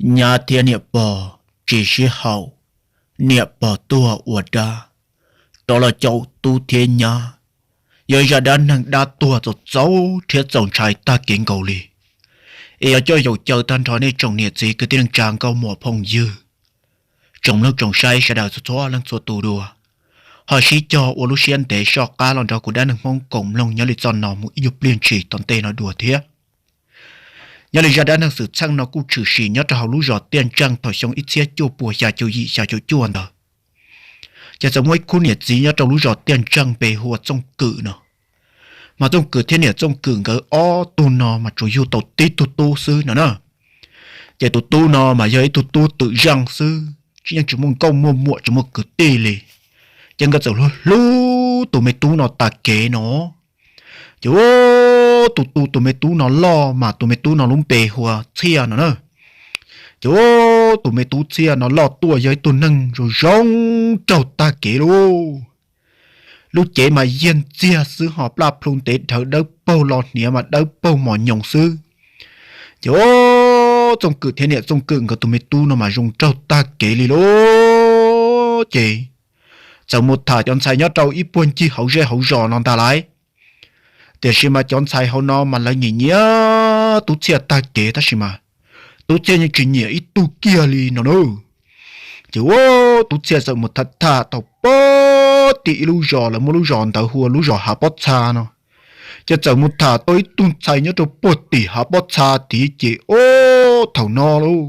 Nyab thiab niam pog tsis sib haum, niam pog tuag ua dab, rov los caum tub thiab nyab, yog zaj dab neeg dab tuag txaus txaus rhiab txaus ntshai tag kev nkaus li. Es yuav coj yaum caw tag nrho nej tsoom niam txiv kwv tij neej tsa nkauj muam phooj ywg, tsoom mloog tsoom saib sawv daws txhua txhua leej txhua tus dua, ho sib cog ua lub siab ntev soj qab los nrog kuv dab neeg Hmoob koom mloog nyob li txoj no mus ib nyuag pliag ntshis tom ntej no dua thiab. Nyob li zaj dab neeg xwm txheej no kuj tshwm sim nyob rau hauv lub zos Tiaj Ntseej thaum xyoo ib txhiab cuaj puas xya caum yim xya caum cuaj ntawd. Ces txawm muaj ib khub niam txiv nyob rau lub zos Tiaj Ntseej npe hu ua Txooj Kwm no. Mas Txooj Kwm thiab niam Txooj Kwm nkawd ob tug no mas tsuas yug tau tib tug tub xwb no na. Ces tus tub no mas yog ib tug tub twm zeej xwb, tsis yeej tsis muaj nkauj muaj muam tsis muaj kwv tij li. Ces nkawd txawm hlub hlub tus me tub no tag kev no. Ces ua tus tu tus me tub no loj mas tus me tub no lub npe hu ua Txhiaj no na. Ces ua tus me tub Txhiaj no loj tuaj yog ib tug neeg zoo zoo nraug tag kev lauj. Lub cev mas yiag ntxiag xwb ho plaj plhu ntev dhawv dawb paug los hniav mas dawb paug mos nyoos xwb. Ces ua Txooj Kwm thiab niam Txooj Kwm nkawd tus me tub no mas zoo nraug tag kev li lauj. Ces txawm mus tham cov ntxhais nyob rau ib puag ncig hauv zej hauv zos no ntag lauj. Tiam sis mas cov ntxhais hauv no mas lawv nyiam nyiam tub Txhiaj tag kev tab sis mas tub Txhiaj yeej tsis nyiam ib tug kiag li no na. Ces ua tub Txhiaj txawm mus tham tham tau puag tim ib lub zos, lawv muab lub zos ntawd hu ua lub zos Hav Pob Txha no. Ces txawm mus tham tau ib tug ntxhais nyob rau puag tim Hav Pob Txha tid ces ua thaum no lauj,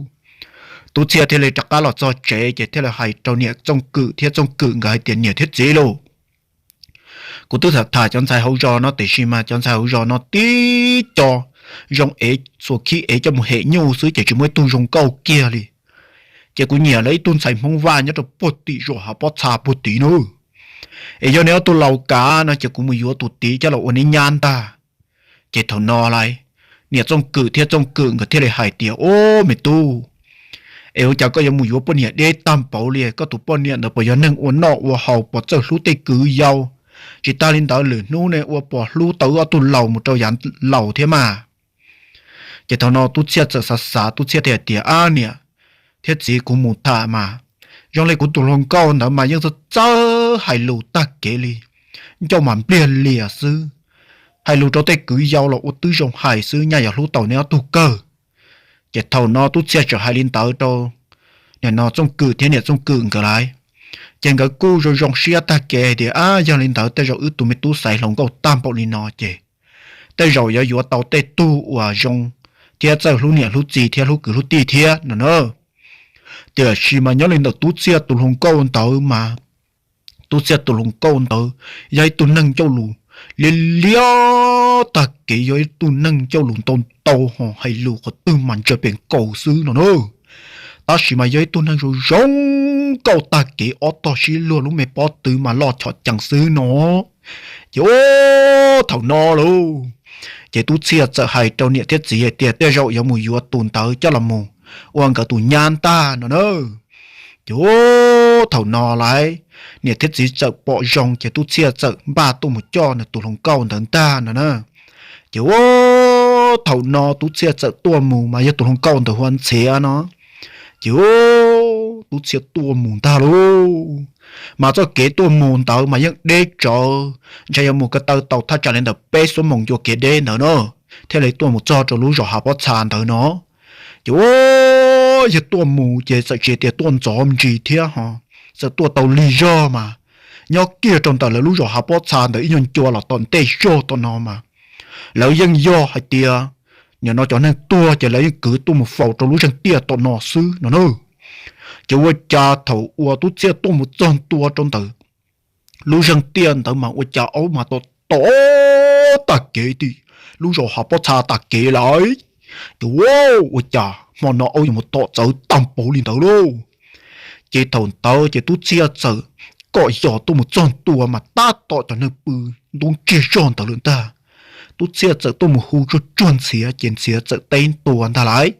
tub Txhiaj thiaj li rov qab los txog tsev ces thiaj li hais rau niam Txooj Kwm thiab Txooj Kwm nkawd hais tias, niam thiab txiv lauj, kuv twb tham tham cov ntxhais hauv zos no tiam sis mas cov ntxhais hauv zos no tib co zoo ev xuas khib ev coj mus hem nyuj xwb ces tsis muaj ib tug zoo nkauj kiag li. Ces kuv nyiam lawv ib tug ntxhais Hmoob Vaj nyob rau puag tim zos Hav Pob Txha puag tid nawb. Es yog neb ob tug laus kam no ces kuv mus yuav tus tid coj los ua neb nyab ntag. Ces thaum no lauj, niam Txooj Kwm thiab Txooj Kwm nkawd thiaj li hais tias, ub me tub, es ua cas koj yuav mus yuav poj niam deb tag npaum li? Koj tus poj niam ntawd puas yog neeg ua noj ua haus, puas txawj hlub tej kwv yau? Tsis tas li ntawd lwm hnub ne ua puas hlub tau wb ob tug laus mus rau yav laus thiab mas? Ces thaum no tub Txhiaj txawm xav xav, tub Txhiaj thiaj hais tias, ab niam thiab txiv, kuv mus tham mas zoo li kuv tus hluas nkauj ntawd mas yeej txawj txawj hais lus tag kev li, ncauj mas npliag lias xwb, hais lus rau tej kwv yau los ua twb zoo hais xwb, nyaj yuav hlub tau neb ob tug kawg. Ces thaum no tub Txhiaj txawm hais li ntawd rau nim no Txooj Kwm thiab niam Txooj Kwm nkawd lauj. Ces nkawd kuj zoo zoo siab tag kev hais tias, ab yog li ntawd tej zaum wb tus me tub xaiv hluas nkauj tag npaum li no ces tej zaum yuav yuav tau tej tug uas zoo thiab txawj hlub niam hlub txiv thiab hlub kwv hlub tij thiab no na. Tiam sis mas nyob li ntawm tub Txhiaj tus hluas nkauj ntawd mas, tub Txhiaj tus hluas nkauj ntawd yog ib tug neeg ncauj lus liab liab tag kev, yog ib tug neeg ncauj lus ntau ntau ho hais lus qhov twg mas ntsa pes nkaus xwb no na. Tab sis mas yog ib tug neeg zoo zoo nkauj tag kev, ob tog sib luag lub me pob tw mas loj chom cees xwb no. Ces ua thaum no lauj, ces tub Txhiaj txawm hais rau niam thiab txiv hais tias tej zaum yuav mus yuav tus ntawd coj los mus ua nkawd tus nyab ntag no na. Ces ua thaum no lauj, niam thiab txiv txawm pom zoo ces tub Txhiaj txawm npaj tuaj mus coj nws tus hluas nkauj ntawd ntag no na. Ces ua thaum no tub Txhiaj txawm tuaj mus mas yog tus hluas nkauj ntawd hu ua Ntxhiav no. Ces ua tub Txhiaj tuaj mus ntag lauj, mas txoj kev tuaj mus ntawd mas yeej deb tsawv, ntshe yuav mus ko taw tau thaj tsam li ntawm peb xuab moos ncua kev deb ntawd no thiaj li tuaj mus txog rau lub zos Hav Pob Txha ntawd no. Ces ua yog tuaj mus ces txawm tsis tias tuaj ntxov ntsis thiab ho, txawm tuaj tau lig zog mas nyob kiag rau ntawm lawv lub zos Hav Pob Txha ntawd ib nyuag ncua los tom ntej zog tom no mas lawv yeej yog hais tias nim no cov neeg tuag ces lawv yeej kwv tuaj mus faus rau lub zeeg tiaj tom no xwb no na. Ces ua cas thaum uas tub Txhiaj tuaj mus txog ntua rau ntawm lub zeeg tiaj ntawd mas ua cas aub mas tom tom tag kev tim lub zos Hav Pob Txha tag kev lauj. Ces ua cas hmo no aub yuav mus tom txawv tag npaum li ntawd lauj. Ces thaum ntawd ces tub Txhiaj txawm kom yos tuaj mus txog ntua mas tab tom cov neeg pw ntub ntsiag zog ntawd lawm ntag. Tub Txhiaj txawm tuaj mus hu tsuag tsuag Ntxhiav ces Ntxhiav txawm teb ntua ntag lauj.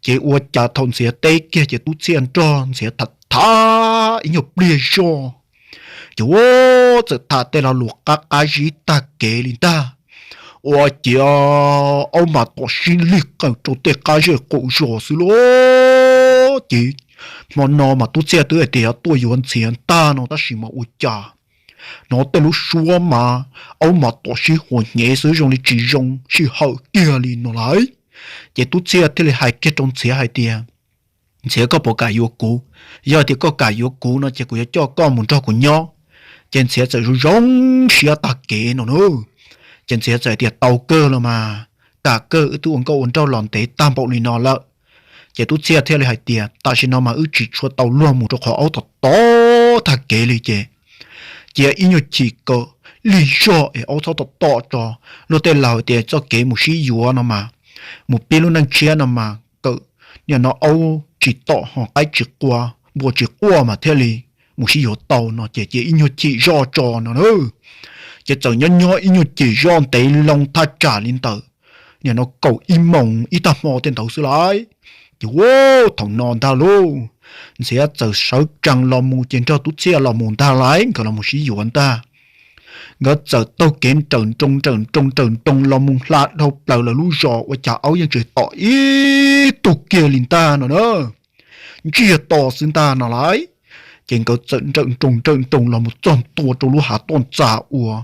Ces ua cas thaum Ntxhiav teb kiag ces tub Txhiaj nrog Ntxhiav tham tham ib nyuag pliag zog. Ces ua txawm tham tej lo lus qab qab zib tag kev li ntag. Ua ciav aub mas tom sib lig qawm rau tej qab zej qaum zos xwb lauj. Ces hmo no mas Tub Txhiaj twb hais tias yuav tuaj yuav Ntxhiav ntag no tab sis mas ua cas hnov tej lub suab mas aub mas tom sib huas hnyev xwb zoo li tsis zoo sij hawm kiag li no lauj. Ces Tub Txhiaj thiaj li hais kiag rau Ntxhiav hais tias, Ntxhiav, koj puas kam yuav kuv? Yog tias koj kam yuav kuv no ces kuv yuav coj koj mus nrog kuv nyob. Ces Ntxhiav txawm zoo zoo siab tag kev no na. Ces Ntxhiav txawm hais tias, Tau kawg los mas, kam kawg, wb twb ua nkauj ua nraug los ntev tag npaum li no lawm. Ces Tub Txhiaj thiaj li hais tias, Tam sim no mas wb tsis tshua tau luag mus rau qhov aub tom tom tag kev li ces cia ib nyuag chim kom lig zog es aub txhob tom tom tso. Luag tej laus tias txoj kev mus sib yuav no mas, mus pib lub neej tshiab no mas kawm, nim no aub tsis tom ho qaib tsis qua, npua tsis quaj mas thiaj li mus sib yuav tau no ces cia ib nyuag chim zoj tso no na. Ces txawm nyob nyob ib nyuag chim zoj ntev loo thaj tsam li ntawm nim no kaum ib moos ib tag hmo tej ntawd xwb lauj. Ces ua thaum no ntag lauj, Ntxhiav txawm sawv tsees los mus ces nrog Tub Txhiaj los mus ntag lauj, nkawd los mus sib yuav ntag. Nkawd txawm taug kev nrawm nroos nrawm nroos nrawm nroos los mus hla dhau plaws lawv lub zos ua cas aub yeej tsis tom ib tug kiag li ntag no na. Ntsiag to xwb ntag no lauj. Ces nkawd txawm nrawm nroos nrawm nroos los mus txog ntua rau lub hav toj ntxas uas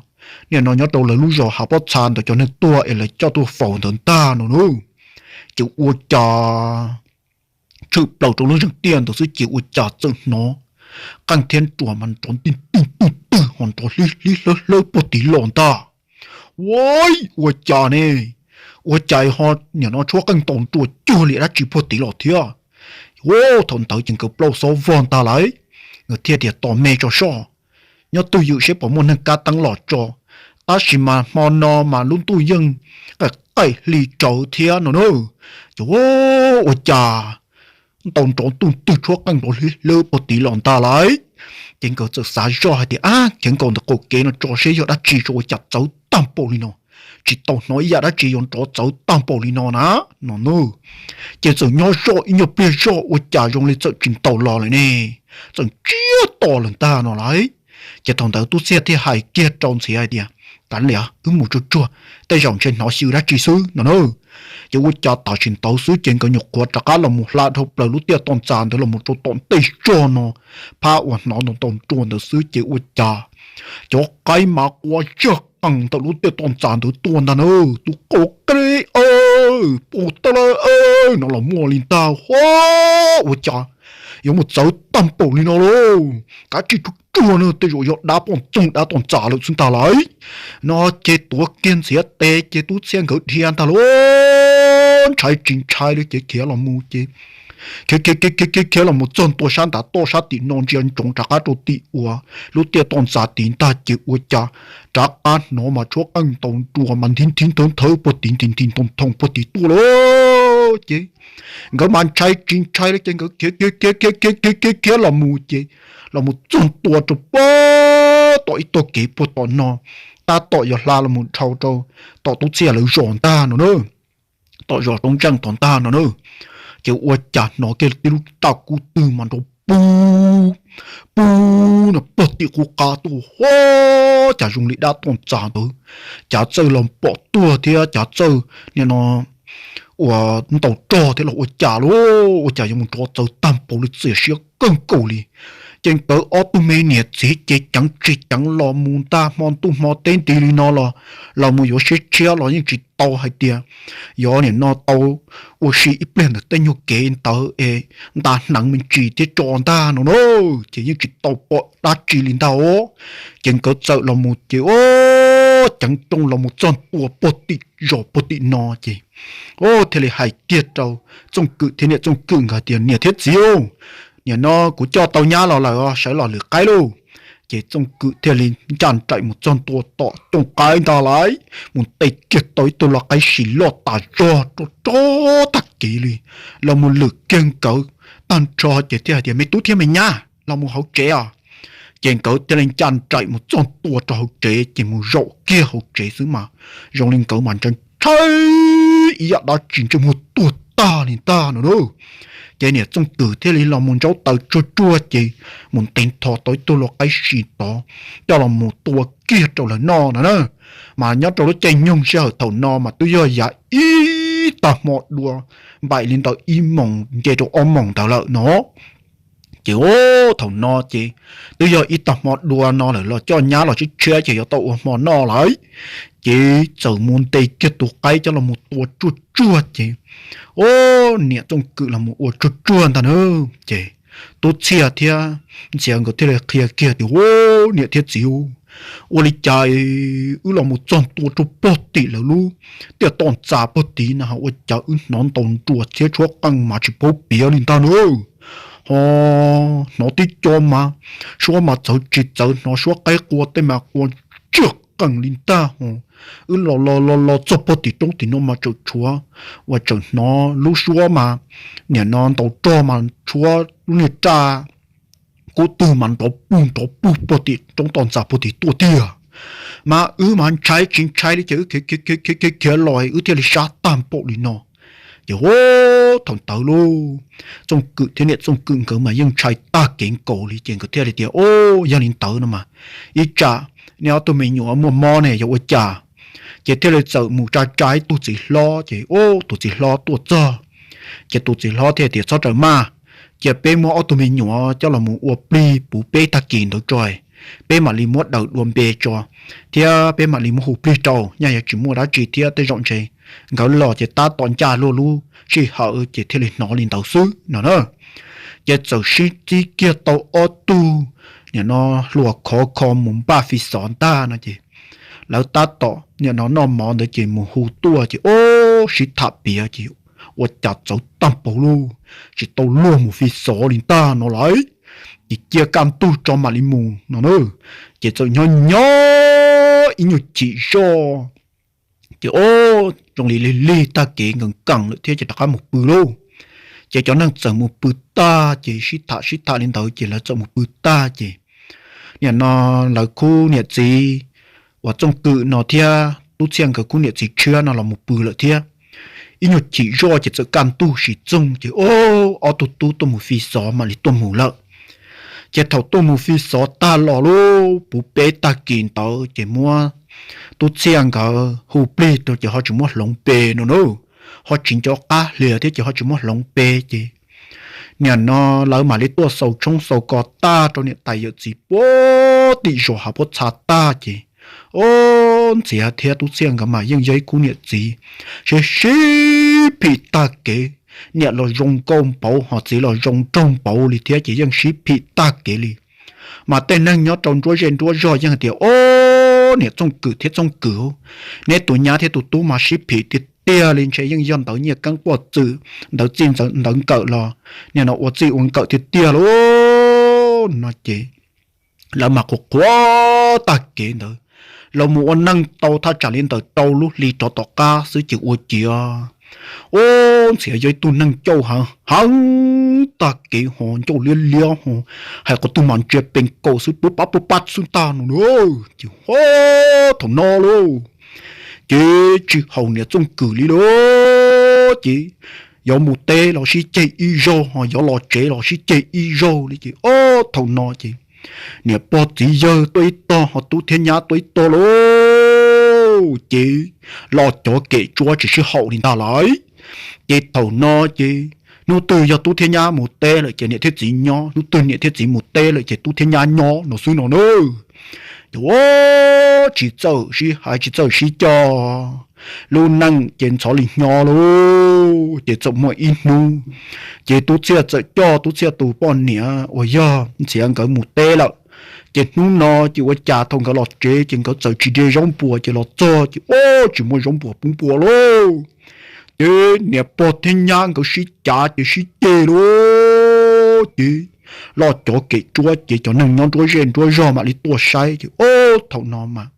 nim no nyob rau lawv lub zos hav pob txha ntawd cov neeg tuag es lawv coj tuaj faus ntawd ntag no na. Ces ua cas tshwm plaws rau lub zeeg tiaj ntawd xwb ces ua cas txawm hnov qeej thiab nruas mas nrov nti tig tig twg ho nrov hlib hlib hlawb hlawb puag tid los ntag. Ua, ua cas ne, ua cas ho nim no tshuab qeej ntaus nruas cuag li dab tsi puag tid los thiab? Ua, thaum ntawd ces nkawd plaub xob vog ntag lauj, nkawd thiaj tias, Tos me tso soj, nyob twj ywm seb puas muaj neeg kab teeb los tso. Tab sis mas hmo no mas lub ntuj yeej qaim qaim hli tsawv thiab no na. Ces ua, ua cas ntaus nrov ntuj twg tshuab qeej nrov hlib hlawb puag tid los ntag lauj. Ces nkawd txawm xav zoj hais tias, Ab, khiav nkaum ntawm qaum kev no tso seb yog dab tsi tso ua cas txawv tag npaum li no, tsis tau hnov ib yam dab tsi yuav nrov txawv tag npaum li no na, no na. Ces txawm nyob zoj ib nyuag pliag zoj ua cas zoo li txawm tsis ntaus los lawm ne, txawm ntsiag to lawm ntag no lauj. Ces thaum ntawd Tub Txhiaj thiaj hais kiag rau Ntxhiav hais tias, Kav liam, wb mus tsuag tsuag, tej zaum ntshe hnov xyw dab tsi xwb no na. Ces ua cas tam sim ntawd xwb ces nkawd nyuam qhuav rov qab los mus hla dhau plaws lub tiaj toj ntxas ntawd los mus rau tom ntej zog no, phab uas hnov ntaus ntaus nruas ntawd xwb ces ua cas cov qaib mas quaj zaj qees ntawm lub tiaj toj ntxas ntawd tuaj ntag na, tus qau qeb, Pus tawg lawm, no los muaj li ntag. Huab, ua cas yuav mus txawv tag npaum li no lauj? Kav tsij tsuag tsuag na, tej zaum yog dab poj ntxoog dab toj ntxas lawm xwb ntag lauj. No ces tuav kiag Ntxhiav tes ces Tub Txhiaj nkawd dhia ntag lauj, ntshai tsis ntshai li ces khiav los mus ces khiav khiav khiav los mus txog ntua sab ntav toj sab tim no ntsia ntsoov rov qab rau tim uas lub tiaj toj ntxas tid ntag ces ua cas rov qab hnov mas tshuab qeej ntaus nruas mas nthi nthi nthawv nthawv puag tid nthi nthi ntoo thoom puag tid tuaj lauj. Ces nkawd mas ntshai tsis ntshai li ces nkawd khiav khiav khiav khiav khiav khiav khiav los mus ces los mus txog ntua rau puag tom ib tog kev puag tom no, tab tom yuav hla los mus dhau rau tom Tub Txhiaj lawv zos ntag no na, tom zos Roob Ntseej tom ntag no na. Ces ua cas hnov kiag tib lub raj kub twg mas nrov pub pub no puag tim qub qab tuaj, huab, cas zoo li dab toj ntxas ntawd, cav txawj los pom tuag thiab cav txawj nim no uas ntaus rog thiab los ua cas lauj, ua cas yuav mus nrov txawv tag npaum li, txias siab kawg nkaus li. Ces nkawd ob tug me niam txiv ces ceev tsis ceev los mus ntag, hmo ntuj hmo teb nti li no los, los mus yuav siab tshiab los yeej tsis tau hais tias yog nim no tau ua si ib pliag ntawm tej nyuag kev ntawd es nta hneev me ntsis thiab tso ntag no na, ces yeej tsis tau pom dab tsi li ntag os. Ces nkawd txawm los mus ces ua ceev rooj los mus txog ntua puag tim zos puag tim no ces thiaj li hais kiag rau Txooj Kwm thiab niam Txooj Kwm nkawd tias, Niam thiab txiv, nim no kuv coj tau nyab los lawm, sawv los lwm qaib lauj. Ces Txooj Kwm thiaj li ncaj nraim mus txog ntua tom cooj qaib ntag lauj, mus ntes kiag tau ib tug lau qaib si loj tas zog rau rau tag kev li, los mus lwm kiag nkawd tag nrho ces thiaj hais tias, Me tub thiab me nyab, los mus hauv tsev os. Ces nkawd thiaj li ncaj nraim mus txog ntua rau hauv tsev ces mus zaum kiag hauv tsev xwb mas zoo li nkawd mas ntshai ntshai ib yam dab tsi ntsej muag tuag tag li ntag no lauj. Ces niam Txooj Kwm thiaj li los mus ntsaub taws tsuag tsuag ces mus ntes nthos tau ib tug lau qaib si tod coj los mus tua kiag rau lawv noj no na. Mas nyob rau lub caij nyoog sij hawm thaum no mas twb yog yav ib ib tag hmo dua npaim li ntawm ib moos nce rau ob moos ntawd lawm no. Ces o, thaum no ces twb yog ib tag hmo dua no lawm los coj nyab los tshiab tshiab ces yuav tau ua hmo noj lawm. Ces txawm mus ntes kiag tus qaib coj los mus tua tsuag tsuag ces o, niam Txooj Kwm los mus ua tsuag tsuag ntag na. Ces Tub Txhiaj thiab Ntxhiav nkawd thiaj li qhia kiag tias, Ub, niam thiab txiv, ua li cas wb los mus txog ntua rau pog tim lawv lub tiaj toj ntxas pog tid na, ua cas wb hnov ntaus nruas thiab suab qeej mas tsis paub piav li ntag na. Ho hnov tib co mas suab mas txawv tsis txawv, hnov suab qaib qua tej mas qua tsiaj qeej li ntag ho. Wb los los los los txog pog tim roob tim no mas tseem tshuav uas tseem hnov lub suab mas nim no ntaus rog mas tshuab lub niag raj kub twg mas nrov pug nrov pug pog tim roob toj ntxas pog tim tuaj tiag. Mas wb mas ntshai tsis ntshai li ces wb khiav khiav khiav los wb thiaj li sab tag npaum li no. Ces ub, thaum ntawd lauj, Txooj Kwm thiab niam Txooj Kwm nkawd mas yeej ntshai tag kev nkaus li ces nkawd thiaj li tias, Ub, yog li ntawd no mas ib tsam nej ob tug me nyuam muaj mob ne yuav ua cas? Ces thiaj li txawm mus tsa tsa ib tug txiv hlob ces ub, tus txiv hlob tuaj txog ces tus txiv hlob thiaj tias, Txhob raws maj, cia peb muab ob tug me nyuam coj los mus ua plig puv peb tag kis ntawd tso, peb mam li muab daws dua npe tso, thiab peb mam li muab hu plig rau, nyaj yuav tsis muaj dab tsi thiab tej zaum ntshe nkawd los ces tab tom ncaj luag lub sij hawm ces thiaj li hnov li ntawd xwb no na. Ces txawm sib txib kiag tau ob tug nim no hluas khov kho mus npaj fi xov ntag no ces lawv tab tom nim no noj mov ntawd ces mus hu tuaj ces ub, sib tham piav ces ua cas txawv tag npaum lauj, tsis tau luag mus fi xov li ntag no lauj. Ces cia kaj ntug tso mam li mus no na. Ces txawm nyob nyob ib nyuag chim zoj ces ub, zoo li lig lig tag kev nkees nkees lawm thiab ces rov qab mus pw lauj. Ces cov neeg txawm mus pw tag ces sib tham sib tham li ntawd ces lawv txawm mus pw tag ces nim no lawv khub niam txiv uas Txooj Kwm no thiab Tub Txhiaj nkawd khub niam txiv tshiab no los mus pw lawm thiab. Ib nyuag chim zoj ces txawm kaj ntug sis txoog ces ub, ob tug tub tuaj mus fi xov mam li tuaj mus lawm. Ces thaum tuaj mus fi xov tag los lauj, puv peb tag kis ntawd ces muab Tub Txhiaj nkawd hu plig rau ces ho tsis muab hloov pe no na. Ho tsis nco qab hlias thiab ces ho tsis muab hloov pe ces nim no lawv mam li tuaj xaus tshoob xaus kos tag rau niam tais yawm txiv puag tim zos hav puab txha tag ces ub, Ntxhiav thiab Tub Txhiaj nkawd mas yeej yog ib khub niam txiv sib sib phim tag kev. Niam los zoo nkauj npaum ho txiv los zoo nraug npaum li thiab ces yeej sib phim tag kev li. Mas tej neeg nyob rau nruab zej nruab zog yeej hais tias, Ob, niam Txooj Kwm thiab Txooj Kwm, neb tus nyab thiab tus tub mas sib phim tiag tiag li, ntshe yeej yog ntawv nyiaj keeb quaj txwm, ntawv txij ntawv nkawm los nim no ua txij ua nkawm tiag tiag lauj no ces lawv mas qhuas qhuas tag kev ntawd. Lawv mus ua neej tau thaj tsam li ntawm rau lub hli rov tom qab xwb ces ua ciav, ub, Ntxhiav yog ib tug neeg ncauj heev heev tag kev ho ncauj liab liab ho hais qhov twg mas ntsia pes kaum xwb, pub pab pub pab xwb ntag no na. Ces thaum no lauj, ces tsis haum niam Txooj Kwm li lauj. Ces yuav mus teb los sib ceg ib zaug ho yuav los tsev los sib ceg ib zaug li ces ob, thaum no ces niam pog txiv yawg tuaj ib tog ho tub thiab nyab tuaj ib tog lauj. Ces los cov kem tsuab tsis sib haum li ntag lauj. Ces thaum no ces hnub twg yog tub thiab nyab mus teb lawm ces niam thiab txiv nyob, hnub twg niam thiab txiv mus teb lawm ces tub thiab nyab nyob no xwb no na. Ces ua tsis txawj sib hais tsis txawj sib cog, lub neej ces ntxhov li hnyo lauj. Ces txawm muaj ib hnub ces Tub Txhiaj txawm coj Tub Txhiaj tus poj niam uas yog Ntxhiav nkawd mus teb lawm. Ces hnub no ces ua cas thaum nkawd los tsev ces nkawd txawm tsis de zaub npuas ces los txog ces ua tsis muaj zaub npuas pub npua lauj. Ces niam pog thiab nyab nkawd sib cav ces sib ceg lauj. Ces los cov kem tsuab ces cov neeg nyob nruab zej nruab zog mam li tuaj saib ces ua thaum no mas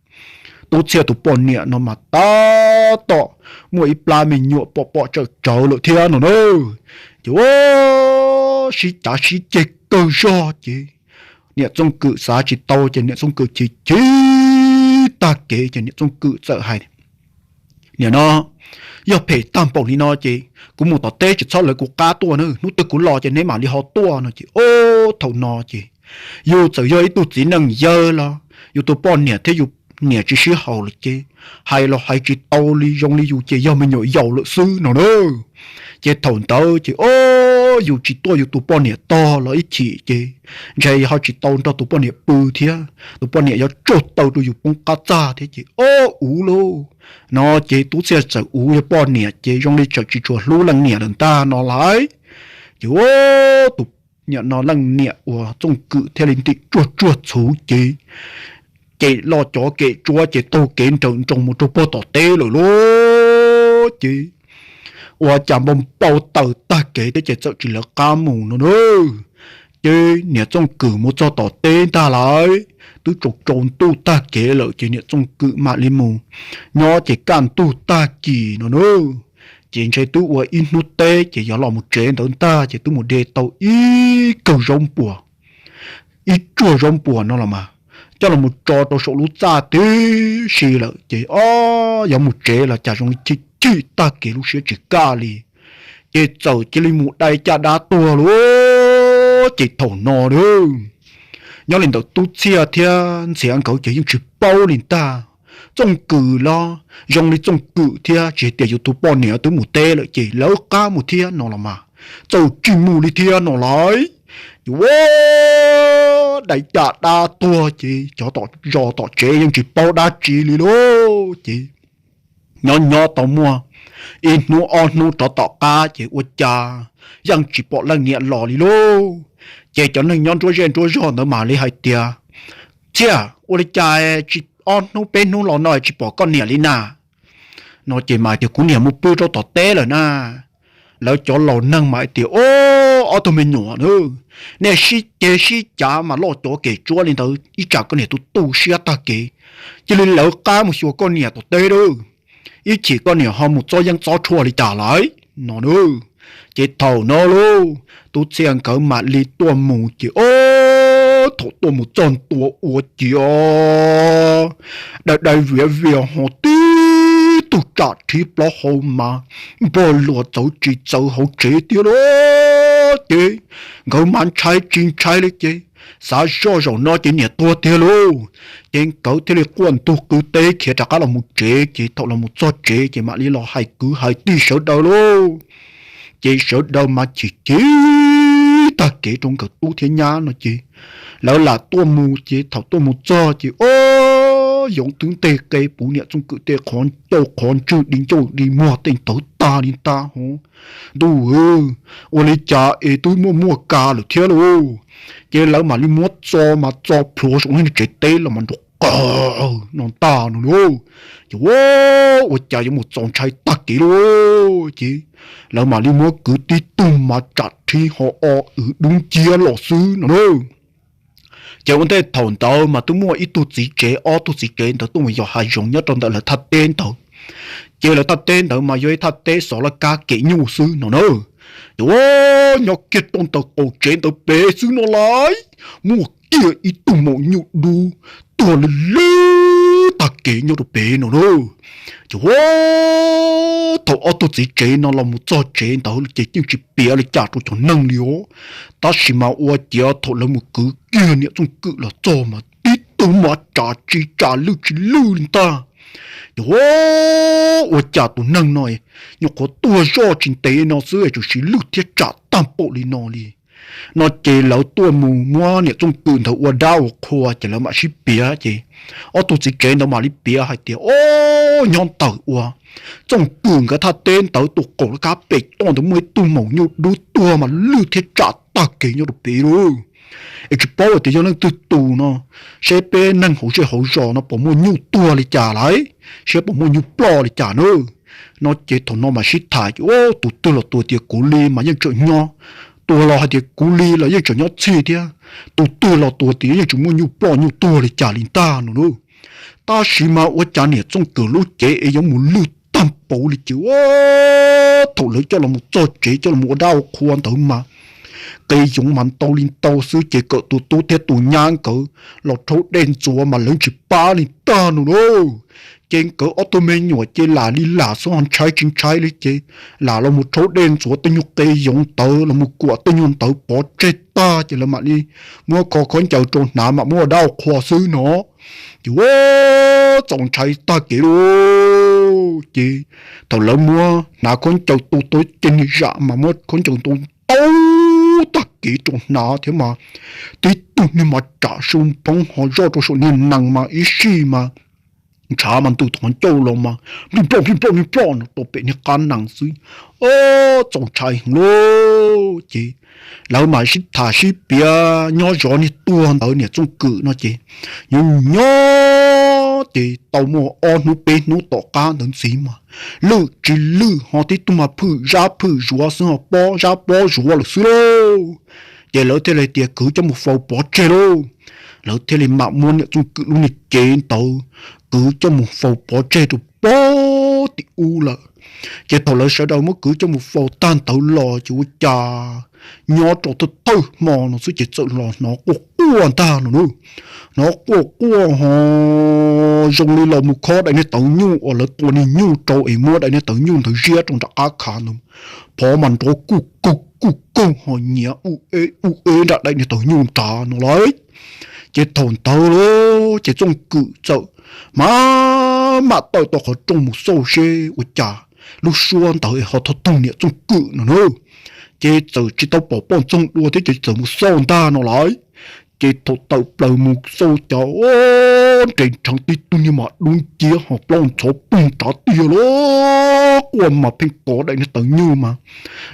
Tub Txhiaj tus poj niam no mas tab tom muaj ib plab me nyuam pom pom tsawm tsawv lawm thiab no na. Ces ua sib cav sib ceg kawg zog ces niam Txooj Kwm xav tsis tau ces niam Txooj Kwm chim chim tag kev ces niam Txooj Kwm txawm hais, Nim no yog phem tag npaum li no ces kuv mus tom teb tsis txhob lawv kuv qab tuaj na, hnub twg kuv los ces neb mam li ho tuaj no ces ua thaum no ces yus txawm yog ib tug txiv neej yawg los yus tus poj niam thiab yus niam tsis sib haum lawm ces hais los hais tsis tau li, zoo li yus ces yog me nyuam yaus lawm xwb no na. Ces thaum ntawd ces o, yus tsis tuaj yus tus poj niam tog los ib chim ces ntshe ho tsis tau nrog tus poj niam pw thiab, tus poj niam yuav tsuj taw rau yus poob qab txaj thiab ces o, uv lauj. No ces Tub Txhiaj txawm uv yog poj niam ces zoo li txawm tsis tshua hlub leej niam lawm ntag no lauj. Ces tus niam no leej niam uas Txooj Kwm thiaj li ntim tsuag tsuag txhuv ces ces los cov kem tsuab ces taug kev nrawm nroos mus rau pog tom teb lawm lauj. Ces ua cas npau npau taws tag kev thiab ces txawm tsis lawv qab mus no na. Ces niam Txooj Kwm mus txog tom teb ntag lauj, twb tsaus tsaus ntuj tag kev lawm ces niam Txooj Kwm mam li mus nyob ces kaj ntug tag kis no na. Ces ntshe twb ua ib hnub teb ces yog los mus tsev ntawd ntag ces twb mus de tau ib kawg zaub npuas, ib tsuag zaub npuas no los mas coj los mus tso rau saum lub txaj tib si lawm ces o, yuav mus tsev los cas zoo li chim chim tag kev lub siab tsis kaj li. Ces txawm cia li mus dai caj dab tuag lauj. Ces thaum no nyob li ntawm Tub Txhiaj thiab Ntxhiav nkawd ces yeej tsis paub li ntag. Txooj Kwm los zoo li Txooj Kwm thiab tsis hais tias yus tus poj niam twb mus teb lawm ces lawv qab mus thiab no los mas txawm tsis mus li thiab no lauj. Ces ua dai caj dab tuag ces cov tom zos tom tsev yeej tsis paub dab tsi li lauj. Ces nyob nyob tau muaj ib hnub ob hnub rov tom qab ces ua cas yeej tsis pom leej niam los li lauj. Ces cov neeg nyob nruab zej nruab zog ntawd mam li hais tias, Txhiaj, ua li cas tsis ob hnub peb hnub los no tsis pom koj niam li na? No ces mas tias, Kuv niam mus pw rau tom teb lawm na. Lawv cov laus neeg mas hais tias, O, ob tug me nyuam na, nej sib ceg sib cav mas loj cov kem tsuab li ntawd ib tsam koj niam tu tu siab tag kev cia li lawv qab mus xyuas koj niam tom teb lauj, ib chim koj niam ho mus txob yeeb txob tshuaj li cas lawm no. Ces thaum no lauj, Tub Txhiaj nkawd mam li tuaj mus ces o, thaum tuaj mus txog ntua ua ciav dai dai viav vias ho tib tug tsam rhib plaub hau mas npog luas txawv tsis txawv hauv tsev tiag lauj. Ces nkawd mas ntshai tsis ntshai li ces xav zoj zaum no ces niam tuag tiag lauj. Ces nkawd thiaj li quaj ntug qw teb khiav rov qab los mus tsev. Ces thaum los mus txog tsev ces mam li los hais kwv hais tij sawv daws lauj. Ces sawv daws mas chim chim tag kev rau nkawd tub thiab nyab no ces lawv lam tuaj mus. Ces thaum tuaj mus txog ces o, yoov twb nteg qe puv niam Txooj Kwm tej qhov ncauj qhov ntswg di ncauj di muag tej ntawd tag li ntag hov. Ntuj, ua li cas es twb muaj muaj kas lawm thiab lauj. Ces lawv mam li muab txo mas txo plhuav saum lub tsev teb los mas nrov qawg no ntag no lauj. Ces ua cas yuav mus txaus ntshai tag kev lauj. Ces lawv mam li muab kwv tib tug mas tsam rhib ho o wv dub nciab los xwb no lauj. Ces ua ntej thaum ntawd mas twb muaj ib tug txiv tsev ob tug txiv tsev ntawd tuaj mus yos hav zoov nyob rau ntawm lawv thaj teb ntawd. Ces lawv thaj teb ntawd mas yog ib thaj teb xov laj kab kem nyuj xwb no na. Ces ua nyob kiag rau ntawm qaum tsev ntawd pem xwb no lauj, muaj kiag ib tug maum nyuj dub tuag lwj lwj tag kev nyob rau pem no lauj. Ces ua thaum ob tug txiv tsev no los mus txog tsev ntawd ces yeej tsis piav li cas rau cov neeg li os. Tab sis mas ua ciav thaum lawv mus kwv kiag niam Txooj Kwm los txog mas tib tug mas tsam tsis tsam lwj tsis lwj li ntag. Ces ua cas tus neeg no nyuam qhuav tuag zoj tsis ntev no xwb es tsuas siv lwj thiab tsam tag npaum li no li. No ces lawv tuaj mus muab niam Txooj Kwm ntawd ua dab ua qhua ces lawv mam sib piav ces ob tug txiv tsev ntawd mam li piav hais tias, O, nyob ntawm ua Txooj Kwm nkawd thaj teb ntawd tus qaum laj kab pem toj ntawd muaj ib tug maum nyuj dub tuag mas lwj thiab tsam tag kev nyob rau pem lauj. Es tsis paub tias yog leej twg tus no, seb peb neeg hauv zej hauv zos no puas muaj nyuj tuag li cas lauj, seb puas muaj nyuj ploj li cas na. No ces thaum no mam sib tham ces, O, tus twg los tus tias kuv li mas yeej tseem nyob, tus los hais tias kuv li los yeej tseem nyob txhij thiab, tus twg los tus tias yeej tseem muaj nyuj ploj nyuj tuag li cas li ntag no lauj. Tab sis mas ua cas niam Txooj Kwm lub cev es yuav mus lwj tag npaum li ces ua thaum lawv coj los mus txog tsev coj los mus ua dab ua qhua ntawd mas qe yoov mas ntau li ntau xwb ces kawm tus tub thiab tus nyab nkawd los rhaub dej ntxuav mas lawv tsis pab li ntag no lauj. ces nkawd ob tug me nyuam ces lam li lam xwb ho ntshai tsis ntshai li ces lam los mus rhaub dej ntxuav tej nyuag qe yoov ntawd los mus kuam tej nyuag ntawd pov tseg tag ces lawv mam li muab kho khaub ncaws rau hnav mam muab ua dab ua qhua xwb no. Ces ua txaus ntshai tag kev lauj. Ces thaum lawv muab hnav khaub ncaws tu tau ces niag zam mas muab khaub ncaws tu tau tag kev rau hnav thiab mas tib tug niag mas tsam su phoob ho zoj rau saum niag nees mas ib sij mas ntshav mas ntws tom ncauj los mas plij ploj plij ploj plij ploj no rau pem niag qab nees xwb. Ua txaus ntshai heev lauj. Ces lawv mas sib tham sib piav nyob zov niag tuag ntawd niam Txooj Kwm no ces nyob nyob ces tau muaj ob hnub peb hnub tom qab ntawd ntxiv mas lwj tsis lwj ho tib tug mas phwm zab phwm zuav xwb ho pob zab pob zuav lawm xwb lauj. Ces lawv thiaj li tias kwv coj mus faus pov tseg lauj. Lawv thiaj li mam muab niam Txooj Kwm lub niag cev ntawd kwv coj mus faus pov tseg rau pob tim ub lawm. Ces thaum lawv sawv daws muab kwv coj mus faus tag ntawd los ces ua cas nyob rau thawj thawj hmo no xwb ces txawm los hnov quaj quaj ntag no na. Hnov quaj quaj ho zoo li los mus khob daim niag tawv nyuj uas lawv tua niag nyuj rau es muab daim niag tawv nyuj ntawd ziab rau nram qab khav ntawd, phov mas nrov kuj kaug kuj kaug ho nyiav u e u e nram daim niag tawv nyuj nrad no lauj. Ces thaum ntawd lauj ces Txooj Kwm txawm mam mam tawm tau qhov rooj mus xauj seb ua cas lub suab ntawd es ho tau toog niam Txooj Kwm no na. Ces txawm tsis tau pom poj ntxoog dua thiab ces txawm mus xauj ntag no lauj. Ces thaum tawm plaws mus xauj cas nres nrheev tib tug niag mas dub nciab ho plaub ntxhov pug nrad tiag lauj. Quaj mas pheej kov daim niag tawv nyuj mas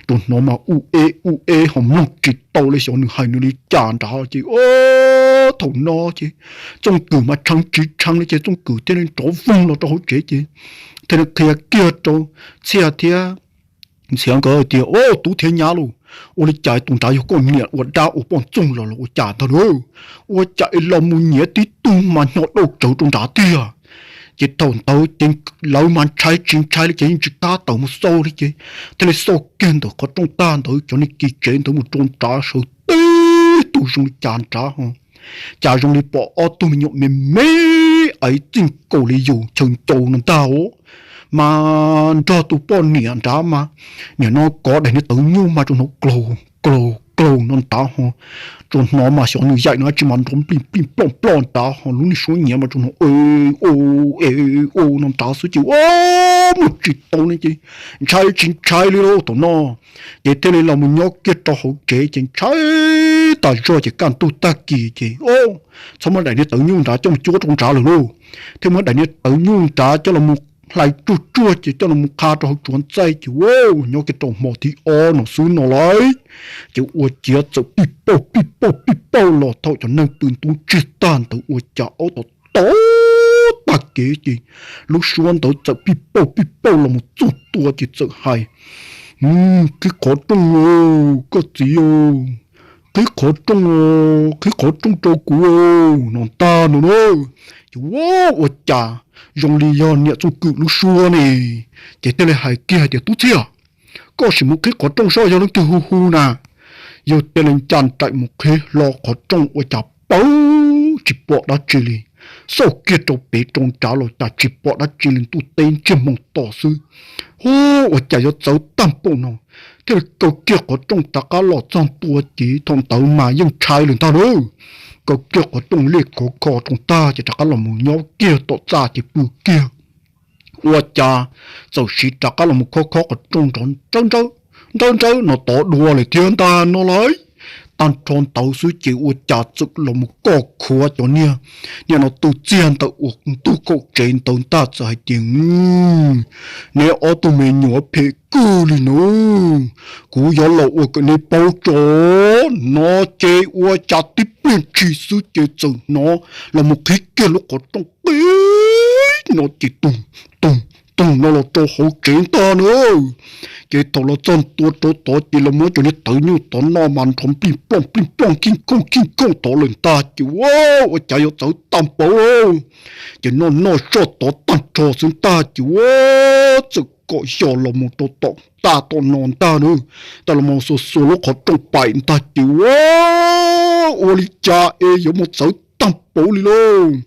tsuas hnov mas u e u e ho mloog tsis tau li xyov nws hais nws li cas nrad. Ces thaum no ces Txooj Kwm mas tshee tsis tshee li ces Txooj Kwm thiaj li nrov voog los rau hauv tsev ces thiaj li qhia kiag rau Txhiaj thiab Ntxhiav nkawd tias, Au, tub thiab nyab lauj, ua li cas tus nrad yog koj niam ua dab ua poj ntxoog los los ua cas ntag lauj? Ua cas es los mus nyiav tib tug mas hnyo dauj tsawv rau nrad tiag? Ces thaum ntawd ces lawv mas ntshai tsis ntshai li ces yeej tsis kam tawm mus xauj li ces thiaj li xauj kiag ntawm qhov rooj tag ntawd cov niag kis tsev ntawd mus rau nrad sawv tib tug zoo li cas nrad ho cas zoo li pom ob tug me nyuam me me aiv txij nkaus li yus chaw ncaus no ntag os. Mas nrog tus poj niam nrad mas nim no kov daim niag tawv nyuj mas tsuas hnov klaug klaug klaug no nrad ho tsuas hnov mas xyov nws yaim no tsis mas nrov nplij nplij ploj ploj nrad ho lub niag suab nyiav mas tsuas hnov e u e u no nrad xwb ces ua muaj tsis tau ne ces ntshai tsis ntshai li lauj thaum no. Ces thiaj li los mus nyob kiag rau hauv tsev ces ntshai tas zog ces kaj ntug tag kis ces txhob muab daim niag tawv nyuj nrad coj mus cuab rau nrad lawm lauj, thiaj muab daim niag tawv nyuj nrad coj los mus hlais tsuag tsuag ces coj los mus qha rau hauv tsuav ntxaij ces ua nyob kiag rau hmo thib ob no xwb no lauj. Ces ua ciav txawm pij pauj pij pauj pij pauj los thaum cov neeg pw ntub tsiag tag ntawd ua cas aub tom tom tag kev ces lub suab ntawd txawm pij pauj pij pauj los mus txog tua ces txawm hais, Qhib qhov rooj, koj txiv, qhib qhov rooj, qhib qhov rooj rau kuv no ntag no na. Ces ua cas zoo li yog niam Txooj Kwm lub suab ne, ces thiaj li hais kiag hais tias, Tub Txhiaj, koj sim mus qhib qhov rooj saib yog leej twg hu hu na. Yawg thiaj li ncaim nraim mus qhib hlo qhov rooj ua cas pawv tsis pom dab tsi li. Xauj kiag rau pem rau nrad los cas tsis pom dab tsi li, ntuj teb ntsiag moos to xwb. Hu, ua cas yuav txawv tag npaum no, thiaj li kaw kiag qhov rooj rov qab los txog ntua ces thaum ntawd mas yeej ntshai lawm ntag lauj. Kaw kiag qhov rooj liaj khov kho rau ntag ces rov qab los mus nyob kiag tom txaj ces pw kiag. Ua cas txawm siv rov qab los mus khob khob qhov rooj nrov nrawb nrawb no tod dua lawm thiab ntag no lauj. Tag nrho ntawd xwb ces ua cas txawm los mus koj khuav cov niag niam no tw txiag ntawm ua ntug kaum tsev ntawd ntag txawm hais tias, Neb ob tug me nyuam phem kawg li no, kuv yuav los ua kom neb paub tso. No ces ua cas tib pliag ntshis xwb ces txawm hnov los mus qhib kiag lub qhov rooj qib no ces tug tug tug no los rau hauv tsev ntag na. Ces thaum los txog ntua rau tod ces los muab cov niag tawv nyuj tod no mas nrov nplij nplooj nplij nplooj khij khooj khij khooj tod lawm ntag ces ua cas yuav txawv tag npaum. Ces noj noj soj tod tag nrho xwb ntag ces ua txawm kom xyos los mus rau tom txaj tom no ntag na. Tawm los mus xuas xuas lub qhov rooj paim ntag ces ua, ua li cas es yuav mus txawv tag npaum. pauv li lauj.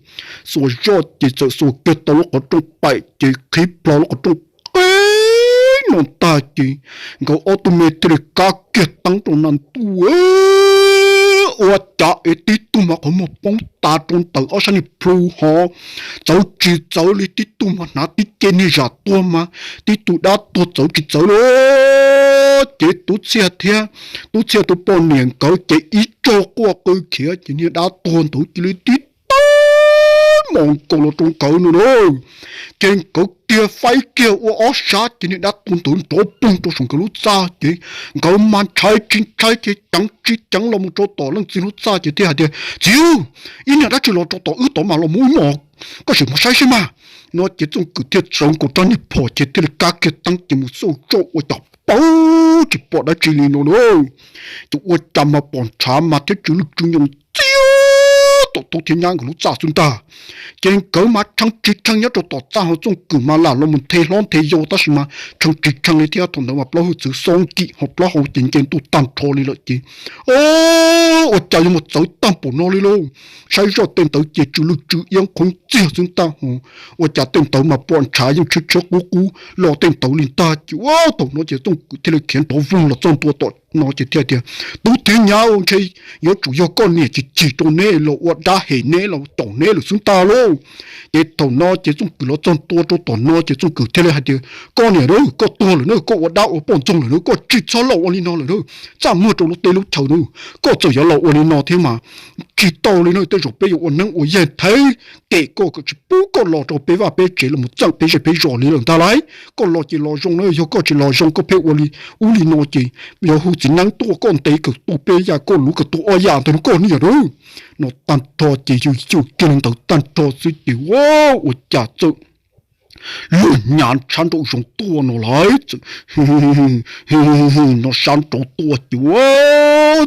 Xuas zoj ces txawm xuas kiag tau lub qhov rooj paim ces qhib plho lub qhov rooj qeb no tag ces nkawd ob tug me thiaj li kab kiag teeb rau na ntuj, ua cas es tib tug mas qhov muag poob tas rau ntawm ob sab niag plhu ho txawv tsis txawv li, tib tug mas hnav tib ce niag zam tuag mas tib tug dab tuag txawv tsis txawv li. Ces Tub Txhiaj thiab Tub Txhiaj tus poj niam nkawd ces ib tsaug quaj qw khiav ces niag dab tuag ntawd cia li tib tawb mos nkaus los rau nkawd no na. Ces nkawd kiag faib kiag ua ob sab ces niag dab tuag ntawd nrov poog rau saum nkawd lub txaj ces nkawd mas ntshai tsis ntshai ces ceev tsis ceev los mus rau tom leej txiv lub txaj ces thiaj hais tias, Txiv, ib niag dab tsi los rau tom wb tod mas los mus ib mos, koj sim mus saib seb mas. No ces Txooj Kwm thiaj tsawv nkaus rab niag phom ces thiaj li kab kiag teeb ces mus xauj zoj ua cas pawv tsis pom dab tsi li no na. Ces ua cas mas pom ntshav mas thiab tsw lwj tsw nyoos txias tom Tub thiab Nyab nkawd lub txaj xwb ntag. Ces nkawd mas tshee tsis tshee nyob rau tom txaj ho Txooj Kwm mas lam los mus nthe hlob nthe yau tab sis mas tshee tsis tshee li thiab thaum ntawd mas plaub hwj txwv xob nkim ho plaub hau ces nce ntuj tag nrho li lawm ces ua cas yuav mus txawv tag npaum no li lauj. Saib zoj tej ntawd ces tsw lwj tsw iab qhov txiag xwb ntag ho. Ua cas tej ntawd mas pom ntshav yeej tshiab tshiab qub qub los tej ntawd li ntag ces ua thaum no ces Txooj Kwm thiaj li khiav nrov voog los txog ntua tom no ces thiaj tias, Tub thiab Nyab, ntshe yuav tsum yog koj niam chim chim rau neb los ua dab hem neb los caum neb lawm xwb ntag lauj. Ces thaum no ces Txooj Kwm los txog ntua rau tom no ces Txooj Kwm thiaj li hais tias, Koj niam, koj tuag lawm na, koj ua dab ua poj ntxoog lawm na, koj tsis txhob los ua li no lawm na. Txaj muag rau lub teb lub chaw na, koj txawm yuav los ua li no thiab mas tsis tau li na, tej zaum peb yuav ua neeb ua yaig thev kem koj kom tsis pub koj los rau peb vaj peb tsev los mus txeeb peb zej peb zos li lawm ntag lauj. Koj los ces los zoo na, yog koj tsis los zoo koj pheej ua li ub li no ces yuav hu txiv neeb tuaj koj ntes kawm tuag peb yam koj luv kawm tuag ob yam ntag no koj niam na. No tag nrho ces yws yws kiag li ntawd tag nrho xwb ces ua cas txawm luag nyav sab nraum zoov tuaj no lauj. No sab nraud tuaj ces ua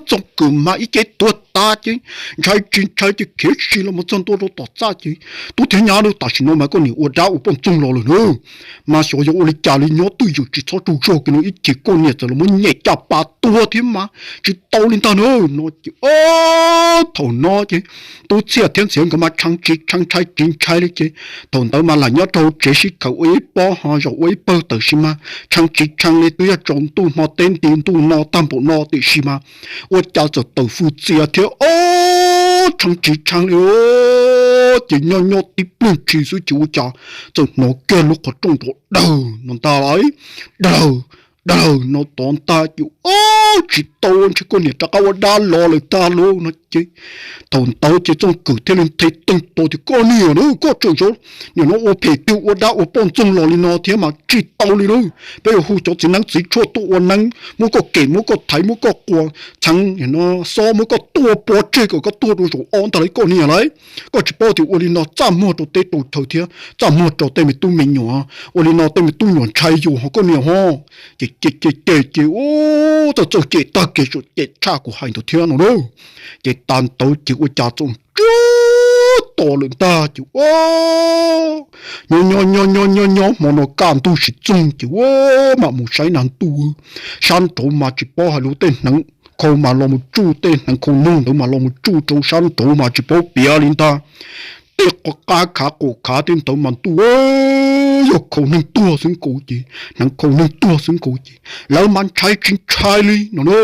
Txooj Kwm mas ib ce tuag tas ces ntshai tsis ntshai ces khiav si los mus txog ntua rau tom txaj ces, Tub thiab Nyab, tam sim no mas koj niam ua dab ua poj ntxoog los lawm na. Mas xyov yuav ua li cas li, nyob twj ywm tsis txhob tsaug zog kiag no ib chim koj niam txawm los muab nyem caj pas tuag thiab mas tsis tau li ntag na. No ces thaum no ces Tub Txhiaj thiab Ntxhiav nkawd mas tshee tsis tshee ntshai tsis ntshai li ces thaum ntawd mas lam nyob rau hauv tsev sib khaws ua ib pob ho zaum ua ib pawg tawm sis mas tshee tsis tshee li, twb yog tsaus ntuj hmo teb nti ntuj no tag npaum no tiam sis mas ua cas txawm tawm fws txias thiab ob tshee tsis tshee li. Ces nyob nyob tib pliag ntshis xwb ces ua cas txawm hnov kiag lub qhov rooj nrov dawg no ntag lauj. Dawg, dawg no tod ntag ces ob tsis tau, ntshe koj niam rov qab ua dab los lawm tag lauj no ces thaum ntawd ces Txooj Kwm thiaj li nthe teeg tau tias, Koj niam na, koj tseem yuav nim no ua phem tiag ua dab ua poj ntxoog los li no thiab mas tsis tau li lauj. Peb yuav hu cov txiv neeb txiv tshuaj tuaj ua neeb, muab koj kem muab koj thaiv muab koj quas txheev, xob muab koj tua pov tseg kom koj tuag rau zaum ob ntag lauj koj niam lauj. Koj tsis paub tias ua li no txaj muag rau teb rau chaw thiab txaj muag rau tej me tub me nyuam, ua li no tej me tub nyuam ntshai yus ho koj niam ho. Ces ces ces ces ces ua txawj txawj cem tag kev, cem tshaj kuv hais ntawd thiab no lauj. Ces tas ntawd ces ua cas txawm ntsiag to lawm ntag ces ua nyob nyob nyob nyob nyob nyob hmo no kaj ntug sis txoog ces ua mam mus saib na ntuj, sab nraud mas tsis paub hais lus, tej hneev khau mas los mus tsuj, tej hneev khau noog ntawd mas los mus tsuj rau sab nraud mas tsis paub piav li ntag. Tej qab khav qaum khav tej ntawd mas ntuj, yog khau neeg tuag xwb nkaus ces, hneev khau neeg tuag xwb nkaus ces lawv mas ntshai tsis ntshai li no na.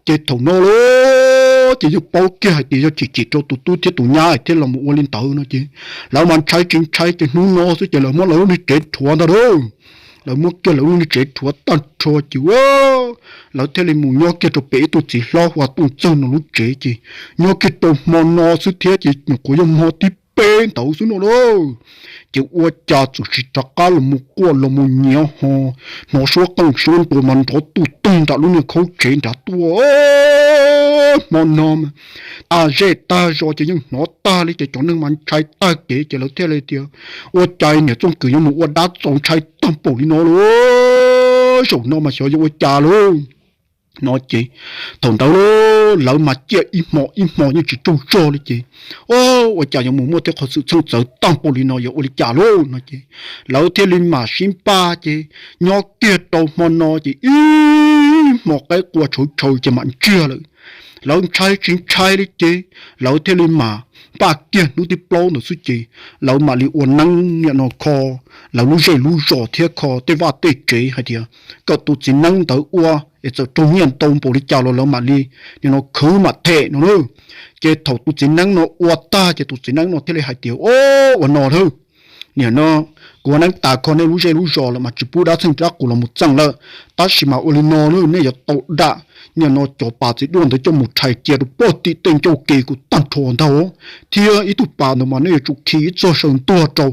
Ces thaum no lauj ces yeej paub kiag hais tias yog chim chim rau tus tub thiab tus nyab thiaj los mus ua li ntawd no ces lawv mas ntshai tsis ntshai ces hnub no xwb ces lawv muab lawv lub niag tsev rhuav ntag lauj. Lawv muab kiag lawv lub niag tsev rhuav tag nrho ces lawv thiaj li mus nyob kiag rau pem ib tug txiv hlob hu ua Tooj Txawg no lub tsev ces nyob kiag rau hmo no xwb thiab ces nyuam qhuav yog hmo thib peb ntawd xwb no lauj. Ces ua cas txawm sis rov qab los mus quaj los mus nyiav ho hnov suab qeej suab nruas mas nrov tuj tuj nram lub niag khaub tsev nrad tuaj. Hmo no mas tag zej tag zos ces yeej hnov tag li ces cov neeg mas ntshai tag kev ces lawv thiaj li tias, Ua cas niam Txooj Kwm yuav mus ua dab txaus ntshai tag npaum li no lauj? Zaum no mas xyov yuav ua cas lauj? No ces thaum ntawd lawv mas ciaj ib hmo ib hmo yeej tsis tsaug zog li ces, O, ua cas yuav mus muaj tej qhov xwm txheej txawv tag npaum li no, yuav ua li cas lauj? No ces lawv thiaj li mam sib npaj ces nyob kiag rau hmo no ces ib ib hmo qaib qua tshauv tshauv ces mam ntsiag lawm. Lawv ntshai tsis ntshai li ces lawv thiaj li mam npaj kiag hnub thib plaub ntawd xwb ces lawv mam li ua neeb nim no kho lawv lub zej lub zos thiab kho tej vaj tej tsev hais tias kom tus txiv neeb ntawd ua es txawm raug nyiaj ntau npaum li cas los lawv mam li nim no khwv mam them no na. Ces thaum tus txiv neeb no ua tag ces tus txiv neeb no thiaj li hais tias, O, ua no lawm, nim no kuv ua neeb tas kho nej lub zej lub zos lawm mas tsis pub dab txheej dab qus los mus txeem lawm, tab sis mas ua li no lawm, nej yuav tau dam nim no cov pas txiv duaj ntawd coj mus rhais cia rau pog tim tej ncauj ke kuv tag nrho ntag, thiab ib tug pas ntawd mas nej yuav tsum khi ib txog saw ntuag rau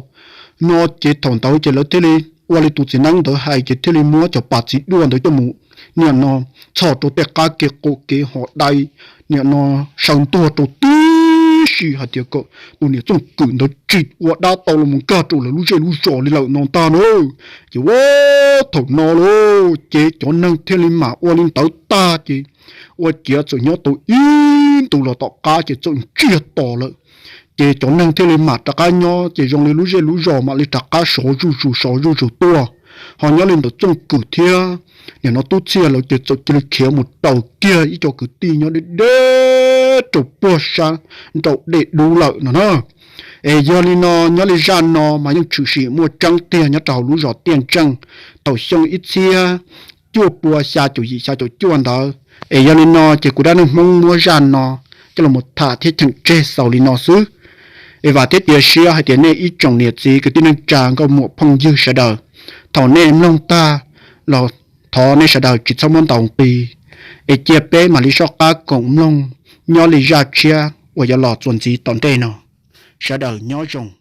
no. Ces thaum ntawd ces lawv thiaj li ua li tus txiv neeb ntawd hais ces thiaj li muab cov pas txiv duaj ntawd coj mus nim no txhos rau tej qab kev qaum kev hos dai, nim no saw ntuag rau tib si hais tias kom tus niam txooj kwm ntawd tsis ua dab tau los mus nkag rau lawv lub zej lub zos li lawm no ntag na. Ces ua thaum no lauj ces cov neeg thiaj li mam ua li ntawd tag ces ua ciav txawm nyob tau ib ntus los tom qab ces txawm ntsiag to lawm. Ces cov neeg thiaj li mam rov qab nyob ces zoo li lub zej lub zos mam li rov qab sov zuj zus sov zuj zus tuaj. Ho nyob li ntawm txooj kwm thiab nim no tub txhiaj lawv ces txawm cia li khiav mus raws kiag ib co kwv tij nyob deb deb rau puag sab nraum dej dub lawm no na. Es yog li no nyob li zaj no mas yeej tshwm sim muaj tseeb tiag nyob rau hauv lub zos Tiaj Ntseej thaum xyoo ib txhiab cuaj pua xya caum yim xya caum cuaj ntawd. Es yog li no ces kuv dab neeg Hmoob muab zaj no coj los tham thiab cheem tseg xaus li no xwb. Es vam thiab cia siab hais tias nej ib tsoom niam txiv kwv tij neej tsa nkauj muam phooj ywg sawv daws, thaum nej mloog tag los thov nej sawv daws tsis txhob muab ntaus nqi, es cia peb mam li soj qab koom mloog nyob li zaj tshiab uas yuav los txuas ntxiv tom ntej no. Sawv daws nyob zoo.